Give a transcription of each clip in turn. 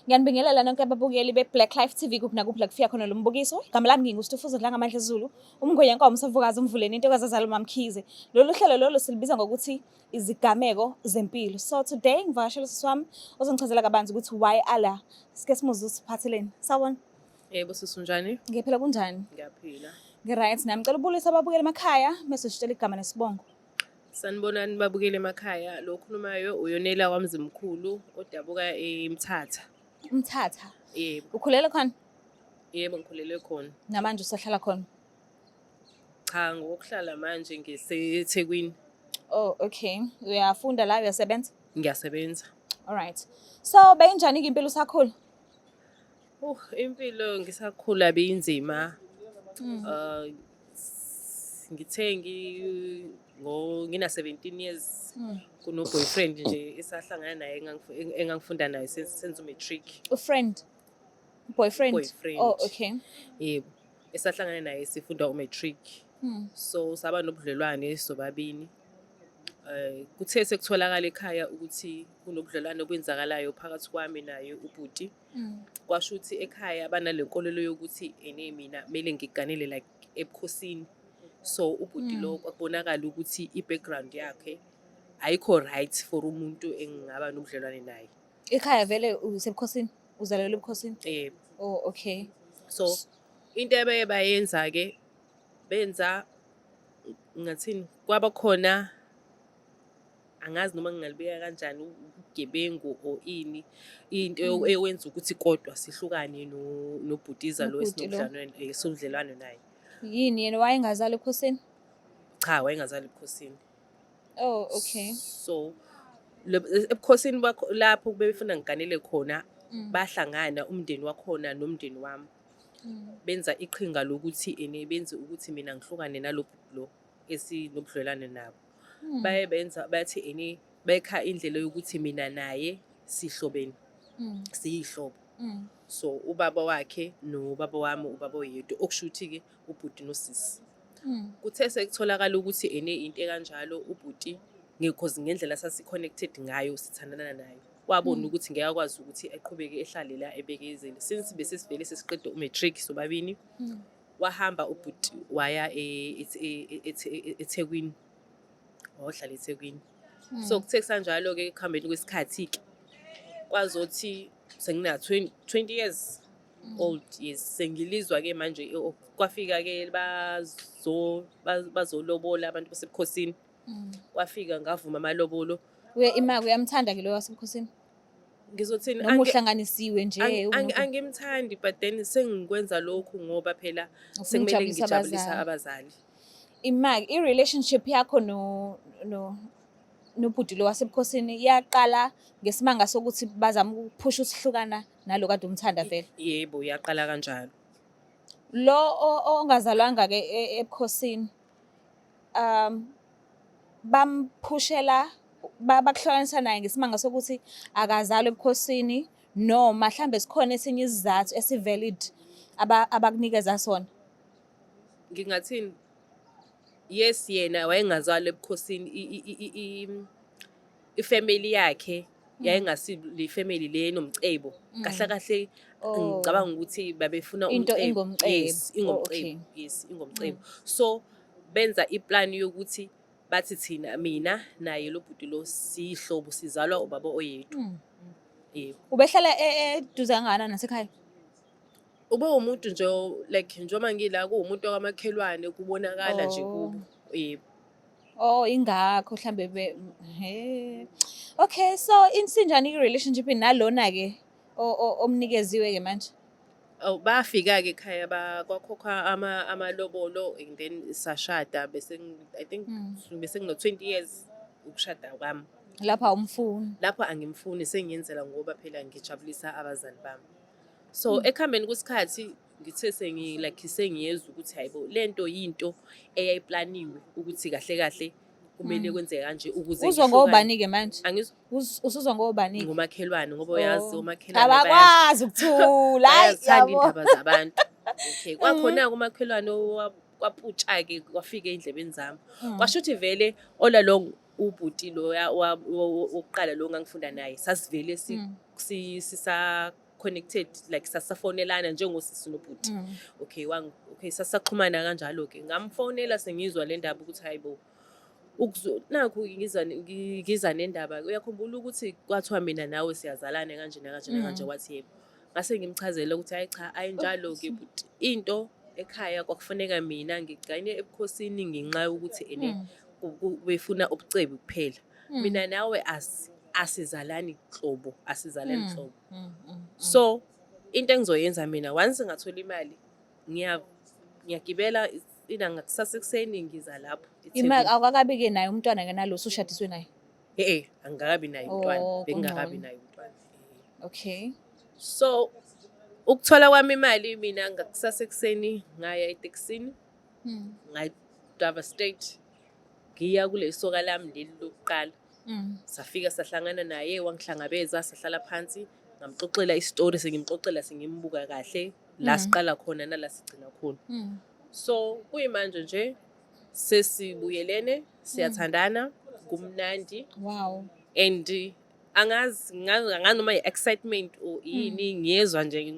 Ngiyanibingelela nonke ababukeli be-Black Life TV kuphi nakuphi la kufika khona lo mbukiso. Igama lami nginguStufuza Dlangamandla Zulu, umngwenya nkomo savukazi umvuleni intokazi azalwa uMamkhize. Lolu hlelo lolu silibiza ngokuthi izigameko zempilo. So today ngivakashela usisi wami ozongichazela kabanzi ukuthi why ala. Sike simuzwe usiphatheleni. Sawubona. Yebo sisi, unjani? Ngiyaphila, kunjani? Ngiyaphila. Ngi-right nami. Ngicela ubulise ababukeli emakhaya mese usitshela igama nesibongo. Sanibonani babukeli emakhaya. Lo okhulumayo uYonela kwaMzimkhulu odabuka eMthatha. Umthatha. Yebo. Ukhulele khona? Yebo, ngikhulele khona. Namanje usahlala khona? Cha, ngokuhlala manje ngiseThekwini. Oh, okay. Uyafunda la, uyasebenza? Ngiyasebenza. All right. So beyinjani-ke impilo usakhula? Impilo ngisakhula beyinzima. Ngithe ngina 17 years kuno boyfriend nje esahlangana naye engangifunda naye senza umatric. A friend? Boyfriend? Boyfriend. Oh, okay. Yebo. Esahlangana naye sifunda umatric. So saba nobudlelwane sobabini. Kuthe sekutholakala ekhaya ukuthi kunobudlelwane okwenzakalayo phakathi kwami naye ubhuti. Kwasho ukuthi ekhaya banale nkolelo yokuthi ene mina kumele ngiganele like ebukhosini. So ubhuti lo kwakubonakala ukuthi i-background yakhe ayikho right for umuntu engingaba nobudlelwane naye. Ekhaya vele usebukhosini? Uzalelwe ebukhosini? Yebo. Oh, okay. So into ebeye bayenza ke, benza ngathini, kwaba khona, angazi noma ngingalibeka kanjani, ubugebengu or ini, into eyenza ukuthi kodwa sihlukane nobhutiza lo Nobhuti lo. esinobudlelwane naye. Yini, yena wayengazali ebukhosini? Cha, wayengazali ebukhosini. Oh, okay. So ebukhosini bakho lapho bebefuna ngiganele khona, bahlangana umndeni wakhona nomndeni wami, benza iqhinga lokuthi ene benze ukuthi mina ngihlukane nalo bhuti lo esinobudlelwane nabo. Baye benza bathi ene bekha indlela yokuthi mina naye sihlobene, siyihlobo. So ubaba wakhe nobaba wami ubaba oyedwa, okusho ukuthi-ke ubhuti nosisi. Kuthe sekutholakala ukuthi ene into ekanjalo, ubhuti, because ngendlela sasi-connected ngayo, sithandana naye, wabona ukuthi ngeke akwazi ukuthi aqhubeke ehlale la ebekezele since bese sivele sesiqede umatric sobabini. Wahamba ubhuti waya eThekwini, wayohlala eThekwini. So kuthe kusanjalo-ke, ekuhambeni kwesikhathi-ke, kwazothi sengina 20 years old, yes, sengilizwa-ke manje, kwafika-ke bazolobola abantu basebukhosini. Kwafika, ngavuma amalobolo. Uye imaki, uyamthanda ke lo wasebukhosini? Ngizothini? Noma uhlanganisiwe nje? Angimthandi, but then sengikwenza lokhu ngoba phela Ufuna sekumele ukujabulisa ngijabulisa abazali. abazali. Imaki, i-relationship yakho no nobhuti lo wasebukhosini yaqala ngesimanga sokuthi bazama ukuphusha usihlukana nalo kade umthanda vele? Yebo, yaqala kanjalo. Lo ongazalwanga ke ebukhosini, bamphushela bakuhlukanisa naye ngesimanga sokuthi akazalwa ebukhosini, noma mhlambe sikhona esinye isizathu esi-valid abakunikeza sona? Ngingathini, yes, yena wayengazalwa ebukhosini, ifamily yakhe yayingasi le family le enomcebo kahle kahle. Ngicabanga ukuthi babefuna Into umcebo. ingomcebo. Yes, ingomcebo. Yes, ingomcebo. So benza iplan yokuthi bathi thina, mina naye lo bhuti lo, siyihlobo, sizalwa ubaba oyedwa. Yebo. Ubehlala eduze kangakanani nasekhaya? Ube umuntu nje like njengoba ngila, kuwumuntu wakamakhelwane, kubonakala nje kubo, yebo. Oh, ingakho mhlambe be he. Okay, so insinjani i-relationship nalona ke omnikeziwe ke manje? Oh, bafika-ke ekhaya, kwakhokhwa amalobolo and then sashada. Bese I think bese ngino-20 years ukushada kwami. Lapha awumfuni. Lapho angimfuni, sengiyenzela ngoba phela ngijabulisa abazali bami. So ekuhambeni kwesikhathi ngithe sengi like sengiyezwa ukuthi hayibo, lento yinto eyayiplaniwe ukuthi kahle kahle kumele kwenzeke kanje ukuze Uzwa ngihlukane. ngobani ke manje? Angizwa. Usuzwa ngobani? Ngomakhelwane, ngoba uyazi omakhelwane Abakwazi ukuthula. Hayi, bayazithanda yabo. iy'ndaba zabantu. Okay, kwakhona-ke umakhelwane kwaputsha-ke kwafika ey'ndlebeni zami. Kwasho ukuthi vele all along ubhuti loya wokuqala lo ngangifunda naye sasivele sisa connected, like sasafonelana njengosisi nobhuti. Okay, okay, sasaxhumana kanjalo-ke. Ngamfonela sengizwa le ndaba ukuthi hayi bo, nakhu ngiza nendaba. Uyakhumbula ukuthi kwathiwa mina nawe siyazalana kanje nakanje nakanje? Wathi yebo. Ngase ngimchazela ukuthi hayi cha, ayinjalo-ke bhuti. Into ekhaya kwakufuneka mina ngigcine ebukhosini ngenxa yokuthi ene befuna ubucebi kuphela. Mina nawe asizalani nhlobo, asizalani nhlobo. So into engizoyenza mina, once ngathola imali, ngiyagibela ina ngakusasa ekuseni, ngiza lapho Ima eThekwini. Awukakabi-ke naye umntwana-ke nalo usushadiswe naye? Eh, angikabi naye umntwana. Oh, Bengingakabi kungcono. naye umntwana. So ukuthola kwami imali mina ngakusasa ekuseni, ngaya etekisini, ngayi-drive straight ngiya kule soka lami leli lokuqala. Safika sahlangana naye, wangihlangabeza, sahlala phansi, ngamxoxela isitori, sengimxoxela, sengimbuka kahle la siqala khona nala sigcina khona. So kuyimanje nje sesibuyelene, siyathandana, kumnandi. And angazi angazi noma i-excitement or yini ngiyezwa nje,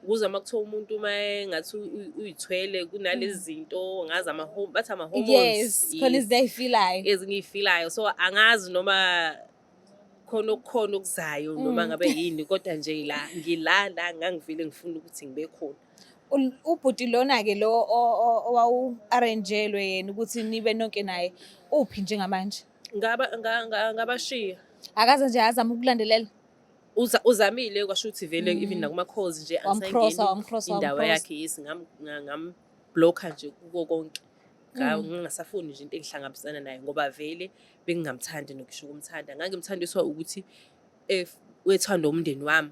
ukuze uma kuthiwa umuntu uma engathi uyithwele kunalezi zinto, ngazi bathi ama-hormones. Yes, khona izinto ayifilayo. Ezingiyifilayo, so angazi noma khona okukhona okuzayo noma ngabe yini, kodwa nje la ngila la ngangivele ngifuna ukuthi ngibe khona. Ubhuti lona-ke lo owawu-arrangelwe yena ukuthi nibe nonke naye, uphi njengamanje? Ngabashiya. Akaze nje azama ukulandelela? Uzamile, kwasho ukuthi vele even nakuma-calls nje Wamcrossa, angisayingeni wamcrossa, indawo wamcrossa. yakhe. Yes, ngam-blocka nje kuko konke. Ngingasafuni nje into engihlangabezana naye ngoba vele bengingamthandi nokusho ukumthanda. Ngangimthandiswa ukuthi wethandwa umndeni wami.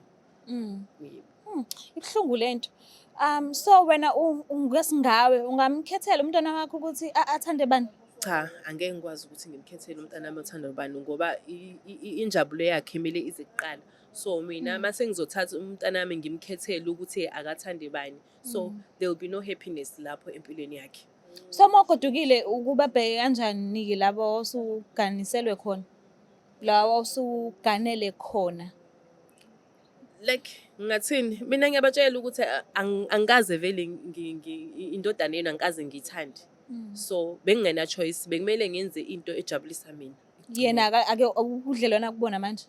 Yebo. Ibuhlungu lento. So wena ungesingawe ungamkhethela umntwana wakho ukuthi athande bani? Cha, angeke ngikwazi ukuthi ngimkhethele umntana wami othanda ubani ngoba injabulo yakhe kumele ize kuqala. So mina mase ngizothatha umntana wami ngimkhethele ukuthi akathande bani, so there will be no happiness lapho empilweni yakhe. So uma ugodukile ukubabheke kanjani-ke labo osuganiselwe khona? Lawa osuganele khona? Like ngingathini, mina ngiyabatshela ukuthi angikaze vele indodana yenu angikaze ngiyithande, so bengingena choice, bekumele ngenze into ejabulisa mina. Yena ake ubudlelwane akubona manje?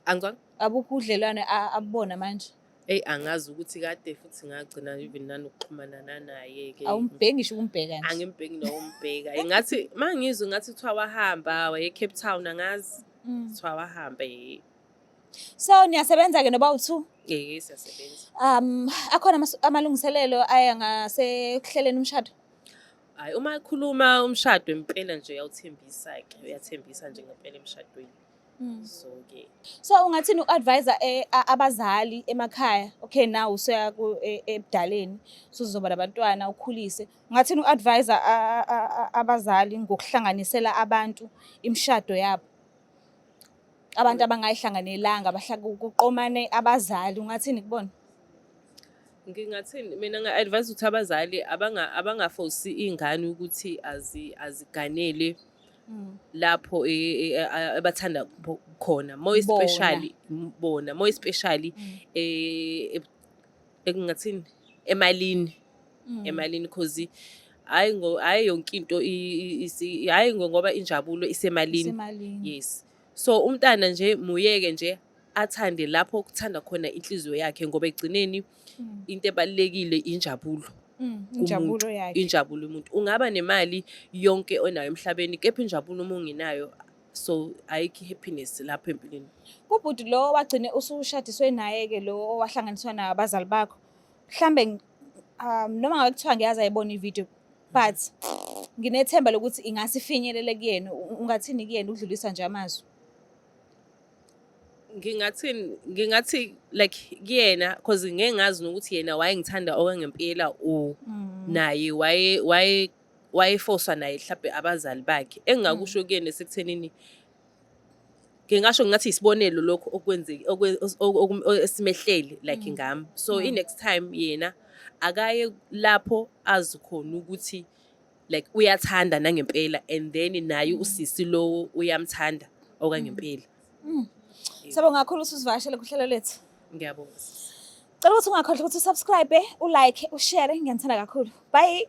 Angizwanga. Abukho ubudlelwane abubona manje? Eyi, angazi ukuthi kade futhi ngagcina even nanokuxhumana nanaye-ke. Awumbheki ngisho ukumbheka nje? Angimbheki nokumbheka. Ngathi uma ngizwe ngathi kuthiwa wahamba waye Cape Town, angazi. Kuthiwa wahamba eh. So niyasebenza-ke noba u-two? Eh, siyasebenza. Akhona amalungiselelo aya ngasekuhleleni umshado? Hayi, uma ekhuluma umshado impela nje uyawuthembisa-ke, uyathembisa nje ngempela emshadweni. So-ke So ungathini u-advise abazali emakhaya? Okay, now usuya ebudaleni, usuzoba nabantwana ukhulise. Ungathini u-advise abazali ngokuhlanganisela abantu imishado yabo? Abantu abangayihlanganelanga, kuqomane abazali, ungathini kubona? Ngingathini mina, nga-advise ukuthi abazali abangafosi iy'ngane ukuthi aziganele lapho abathanda khona, more especially bona, more especially engingathini, emalini, cause hhayi hhayi yonke into hhayi ngoba injabulo isemalini. Isemalini. Yes, so umntana nje muyeke nje athande lapho kuthanda khona inhliziyo yakhe, ngoba ekugcineni into ebalulekile injabulo kumuntu. Injabulo yakhe. Injabulo yomuntu. Ungaba nemali yonke onayo emhlabeni, kepha injabulo uma ungenayo, so ayikho i-happiness lapho empilweni. Kubhuti lo wagcine usushadiswe naye-ke, lo owahlanganiswa nabazali bakho, mhlambe noma ngabe kuthiwa ngiyazi ayibona ividiyo, but nginethemba lokuthi ingase ifinyelele kuyena. Ungathini kuyena udlulisa nje amazwi? Ngingathini, ngingathi like kuyena, cause ngeke ngazi nokuthi yena wayengithanda okwangempela or naye waye wayefoswa naye mhlawumbe abazali bakhe. Engingakusho kuyena esekuthenini, ngingasho ngathi isibonelo lokho okwenzeke esimehlele like ngami, so i-next time yena akaye lapho azi khona ukuthi like uyathanda nangempela, and then naye usisi lowo uyamthanda okwangempela. Sabonga kakhulu usivakashele kuhlelo lethu. Ngiyabonga. Cela ukuthi ungakhohlwa ukuthi usubscribe, ulike, ushare. Ngiyanithanda kakhulu. Bye.